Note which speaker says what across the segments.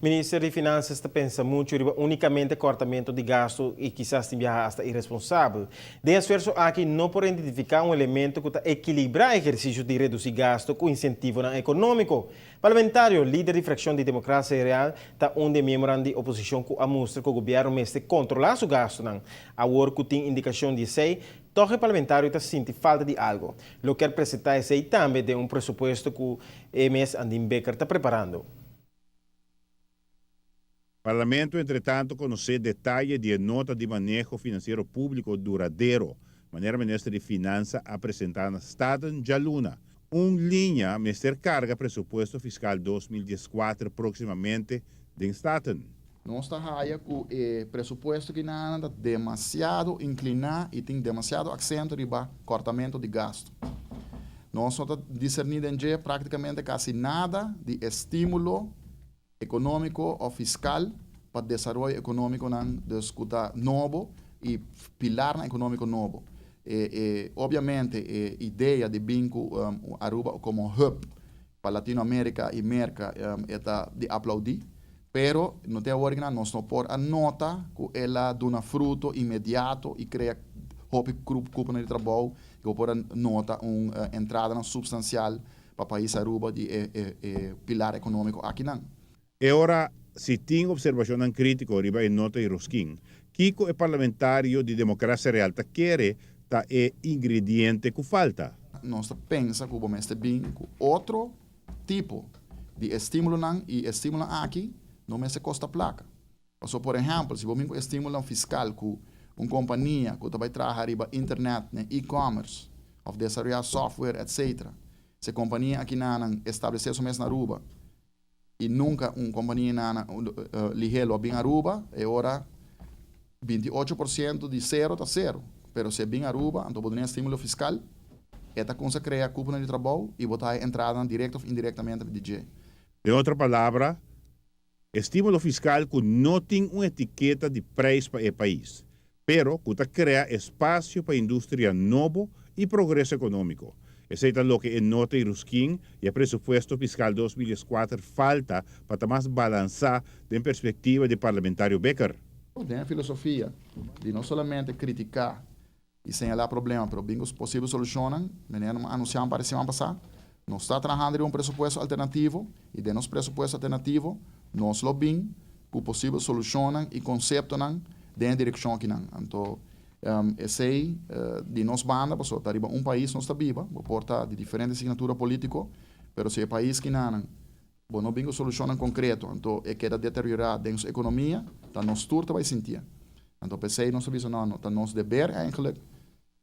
Speaker 1: Minister di Finanzas ta pensa mucho riba unicamente cortamento di gasto y kisas tin biaha hasta irresponsabel. Den esfuerso aki no por identifica un elemento cu ta equilibra ehercicio di reduci gasto cu incentivonan economico. Parlamentario, lider di fraccion di Democracia Real, ta un di e miembronan di oposicion cu a mustra cu gobierno mester controla su gastonan. Awor cu tin indicacion di esey, toch e parlamentario ta sinti falta di algo. Lo kier presenta esey tambe den un presupuesto cu e mes Andin Bikker ta preparando.
Speaker 2: Parlamento entretanto conoce detaye di e nota di maneho financiero publico duradero, manera Minister di Finansa a presenta na Staten djaluna. Un liña mester carga presupuesto fiscal 2014 proximamente den Staten.
Speaker 3: Nos ta haya cu e presupuesto cu nan ta demasiado inclina y tin demasiado acento riba cortamento di gasto. Nos no ta discerni den dje practicamente casi nada di estimulo economico of fiscal pa desaroyo economico nan, dus cu ta nobo y pilar nan economico nobo. E, obviamente, e idea di bin cu Aruba como hub pa Latinoamérica y Merca ta di aplaudi, pero no te awor cu nos no por a nota cu el a duna fruto inmediato y crea hopi cupo di trabou, cu por a nota un entrada substancial pa pais Aruba di e pilar economico aki nan.
Speaker 2: E ora, si tin observacion critico riba e nota di Roskin, kico e parlamentario di Democracia Real ta kere ta e ingrediente cu falta?
Speaker 3: Nos ta pensa cu mester bin cu otro tipo di estimulo nan y estimulo aki no mester costa placa. So, por ehempel, si bo bin cu estimulo fiscal cu un compania cu ta traha riba internet, ne, e-commerce, of desaroya software, etc. Si compania aki nan establece su mes na Aruba y nunca un compania na lihe lo bin Aruba, e ora 28% di cero ta cero. Pero si bin Aruba, anto bo tin estimulo fiscal, e ta cuminsa crea cupo di trabou y bo ta entrada directo of indirectamente di dje.
Speaker 2: Den otro palabra, estimulo fiscal cu no tin un etiketa di prijs pa e pais, pero cu ta crea espacio pa industria nobo y progreso economico. Esey ta loke e nota di Ruskin y e presupuesto fiscal 2004 falta pa ta mas balansa den perspectiva di parlamentario Bikker.
Speaker 3: Tin e filosofia di no solamente critica y señala problema, pero bin posibel solucion. Manera anuncia pa siman pasa, nos ta trahando un presupuesto alternativo y den nos presupuesto alternativo nos lo bin cu posibel solucion y concepto den direccion aki nan. Anto, esey di nos banda, paso, ta riba un pais nos ta biba, por ta di diferente asignatura politico, pero si e pais aki nan, bo no bin cu solucion concreto, anto e keda deteriora den su economia, ta nos tur ta bay sinti. Anto, p'esey nos a no, no, ta nos deber eigenlijk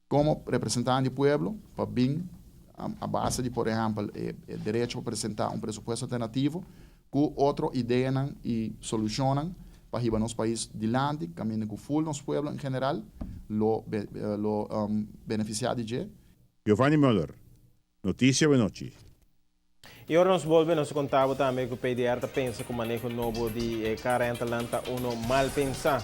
Speaker 3: como representante di pueblo pa bin a base di, por ehempel, e derecho pa presenta un presupuesto alternativo cu otro idea y solucion pa hiba nos pais dilanti, caminda cu full nos pueblo en general lo beneficia di dje.
Speaker 2: Giovanni Muller, Noticia Awe Nochi.
Speaker 1: Y awor nos bolbe, nos conta bo tambe cu PDR ta pensa cu maneho nobo di car rental ta uno mal pensa.